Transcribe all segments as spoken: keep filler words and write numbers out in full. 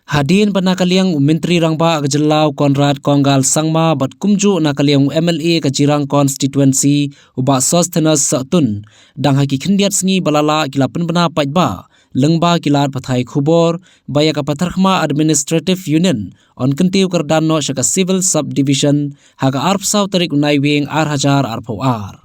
Hadien ba na ka liang u Myntri Rangbah ka jylla u Conrad Kongkal Sangma bad kumjuh na ka liang u M L A ka Jirang Constituency u Bah Sosthenes Sohtun, dang ha ki khyndiat sngi ba la lah ki la pynbna paidbah lyngba ki lad pathai khubor ba ïa ka Patharkhmah Administrative Unit yn kyntiew kyrdan noh sha ka Civil Subdivision ha ka arphew saw tarik u Naiwieng ar hajar arphew ar.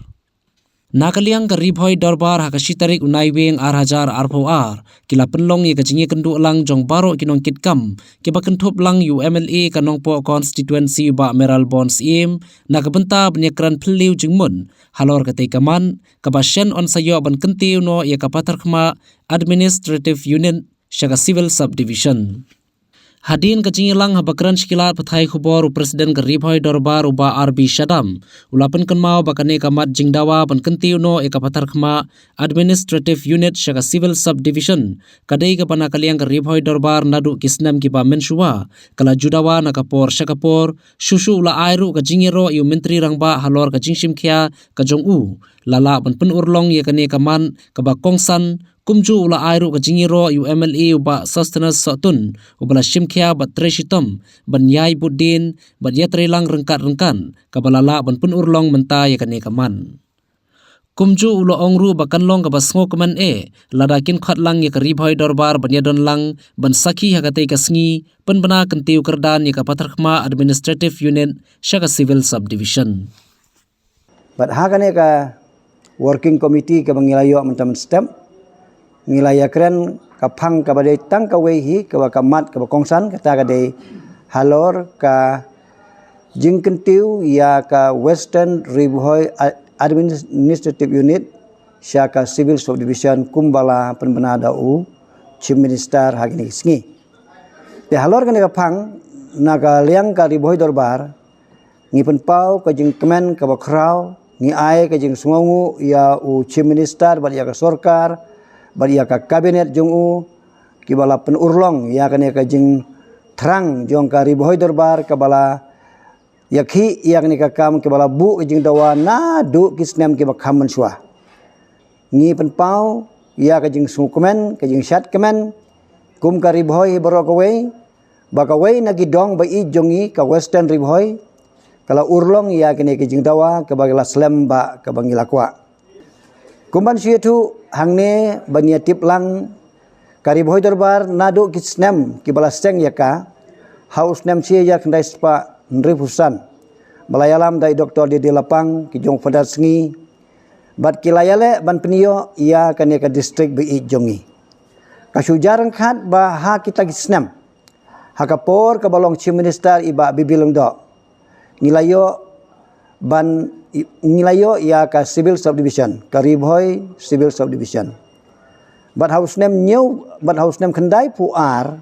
Na ka liang ka Ri Bhoi Dorbar ha ka shi tarik u Naiwieng ar hajar arphew ar, ki la pynlong ïa ka jingïakynduh lang jong baroh ki nongkitkam kiba kynthup lang ïa u M L A ka Nongpoh Constituency u Bah Mayral Born Syiem na ka bynta ban ïakren phylliew jingmut halor katei ka mat kaba shen yn sa ïoh ban kyntiew noh ïa ka Patharkhmah Administrative Unit sha ka Civil Subdivision. Hadien ka jingïalang haba kren sha ki lad pathai khubor, u President ka Ri Bhoi Dorbar u Bah R B Shadap u la pynkynmaw ba kane ka mat jingdawa ban kyntiew noh ïa ka Patharkhmah Administrative Unit sha ka Civil Subdivision ka dei kaba na ka liang ka Ri Bhoi Dorbar naduh ki snem kiba mynshuwa ka la ju dawa na ka por sha ka por. Shuh shuh u la ai ruh ka jingïaroh ïa u Myntri Rangbah halor ka jingshim khia ka jong u, la lah ban pynurlong ïa kane ka mat kaba kongsan. Kumjuh u la ai ruh ka jingïaroh ïa u M L A u Bah Sosthenes Sohtun uba la shim khia bad trei shitom ban ïai bud dien bad ïatreilang ryngkat ryngkat kaba la lah ban pynurlong mynta ïa kane ka mat. Kumjuh u la ong ruh ba kan long kaba sngewkmen eh lada kin khot lang ïa ka Ri Bhoi Dorbar ban ïadon lang ban sakhi ha katei ka sngi pynbna kyntiew kyrdan ïa ka Patharkhmah Administrative Unit sha ka Civil Subdivision. Bad ha kane ka working committee kaba ngi la ïoh mynta mynstep, ngi la ïakren ka phang kaba dei tang kawei hi, kaba ka mat kaba kongsan, kata ka dei halor ka jingkyntiew ïa ka Western Ri Bhoi A-, Administrative Unit sha ka Civil Subdivision kumba la pynbna da u Chief Minister ha kine ki sngi. Te halor kane ka phang, na ka liang ka Ri Bhoi Dorbar ngi pynpaw ka jingkmen kaba khraw, ngi ai ka jingsngewnguh ïa u Chief Minister bad ïa ka sorkar bad ïa ka cabinet jong u kiba la pynurlong ïa kane ka jingthrang jong ka Ri Bhoi Dorbar kaba la ïakhih ïa kane ka kam kiba la buh ka jingdawa naduh ki snem kiba kham mynshuwa. Ngi pynpaw ïa ka jingsngewkmen, ka jingshad kmen kum ka Ri Bhoi hi baroh kawei ba kawei na ki dong ba ïeit jong ngi ka Western Ri Bhoi ka la urlong ïa kane ka jingdawa kaba la slem bha kaba ngi la kwah. Kum ban shu ïathuh hangne ban ïatip lang, ka Ri Bhoi Dorbar naduh ki snem kiba la seng ïa ka ha u snem shi hajar khyndai spah hynriewphew san ba la ïalam da i Doktor D D Lapang, ki jong Phadar Sngi, bad ki la ïaleh ban pynïoh ïa kane ka district ba ïeit jong ngi. Ka shu jia ryngkhat ba ha kita ki snem, ha ka por kaba long Chief Minister i Bah B B Lyngdoh, ngi la ïoh ban, ngi la ïoh ïa ka Civil Subdivision, ka Ri Bhoi Civil Subdivision. Bad ha u snem hynñiew, bad ha u snem khyndaiphew ar,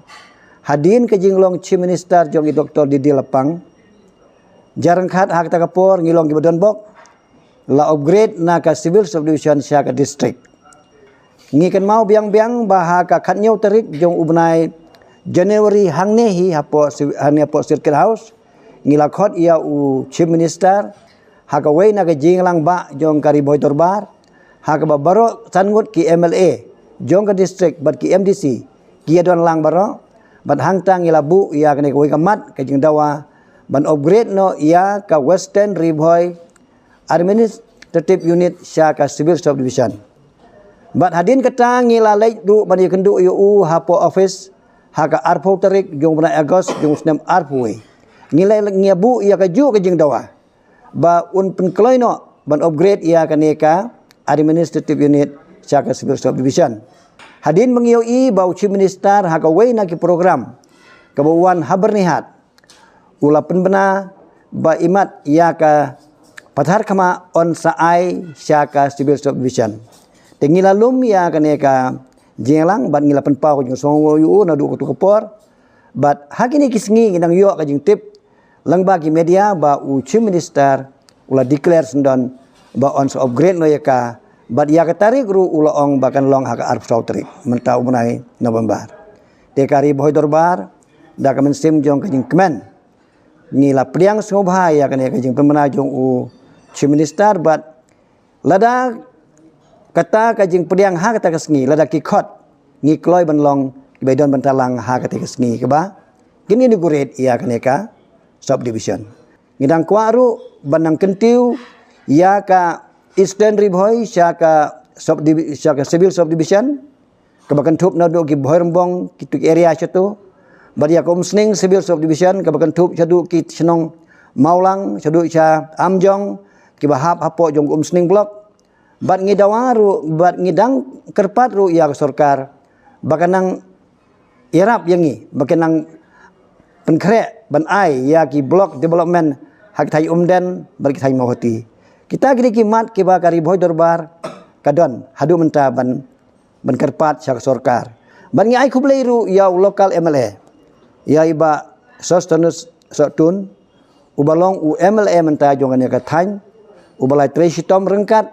hadien ka jinglong Chief Minister jong i Doktor D D Lapang, jia ryngkhat ha kata ka por ngi long kiba donbok, la upgrade na ka Civil Subdivision sha ka district. Ngi kynmaw biang biang ba ha ka khathynñiew tarik jong u bnai January hangne hi hapoh ci-, hangne hapoh Circuit House, ngi la khot ïa u Chief Minister ha kawei na ka jingïalang bah jong ka Ri Bhoi Dorbar, ha kaba baroh san ngut ki M L A jong ka district bad ki M D C ki ïadon lang baroh, bad hangta ngi la buh ïa kane kawei ka mat ka jingdawa ban upgrade noh ïa ka Western Ri Bhoi Administrative Unit sha ka Civil Subdivision. Bad hadien kata ngi la leit ruh ban ïakynduh ïa u hapoh office ha ka arphew tarik jong u bnai August jong u snem arphew wei. Ngi la, ngi la buh ïa kajuh ka jingdawa ba un pynkloi noh ban upgrade ïa kane ka Administrative Unit sha ka Civil Subdivision. Hadien ba ngi ïohi ba u Chief Minister ha kawei na ki program kaba wan ha Byrnihat, u la pynbna ba imat ïa ka Patharkhmah yn sa ai sha ka Civil Subdivision. Te ngi la lum ïa kane ka jingïalang bad ngi la pynpaw ka jingsngewnguh ïa u naduh kato ka por. Bad ha kine ki sngi ngi dang ïoh ka jingtip lyngba ki media ba u Chief Minister u la declare syndon ba yn sa upgrade noh ïa ka, bad ïa ka tarik ruh u la ong ba kan long ha ka arphew saw tarik mynta u bnai November. Te ka Ri Bhoi Dorbar da ka mynsiem jong ka jingkmen, ngi la pdiang sngewbha ïa kane ka jingpynbna jong u Chief Minister, bad lada kata ka jingpdiang ha kata ka sngi, lada ki khot, ngi kloi ban long kiba don ban talang ha kata ka sngi kaba kin inaugurate ïa kane ka subdivision. Ngi dang kwah ruh ban nang kyntiew ïa ka Eastern Ri Bhoi sha ka subdivi- sha ka civil subdivision kaba kynthup naduh ki Bhoirymbong kitu ki area shatu, bad ïa ka Umsning civil subdivision kaba kynthup shaduh ki shnong Mawlang, shaduh sha Amjong, kiba hap hapoh jong ka Umsning block. Bad ngi dawa ruh, bad ngi dang kyrpad ruh ïa ka sorkar ba kan nang ïarap ïa ngi, ba kan nang pynkhreh ban ai ïa ki block development ha ki thaiñ Umden bad ki thaiñ Mawhati. Kita ki dei ki mat kiba ka Ri Bhoi Dorbar ka don haduh mynta ban ban kyrpad sha ka sorkar. Bad ngi ai khublei ruh ïa u local M L A, ïa i Bah Sosthenes Sohtun, uba long u M L A mynta jong kane ka thaiñ, uba la trei shitom ryngkat,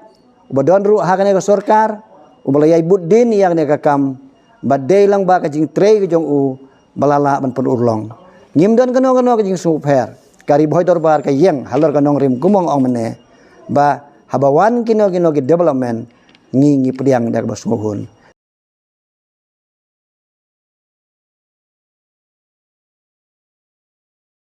uba don ruh ha kane ka sorkar, uba la ïai bud dien ïa kane ka kam, bad dei lang ba ka jingtrei ka jong u ba la lah ban pynurlong. Ngim don kano kano ka jingsngewpher, ka Ri Bhoi Dorbar ka ïeng halor ka nongrim kumno ong mynne, ba haba wan kino kino ki development ngi ngi pdiang da kaba sngewhun.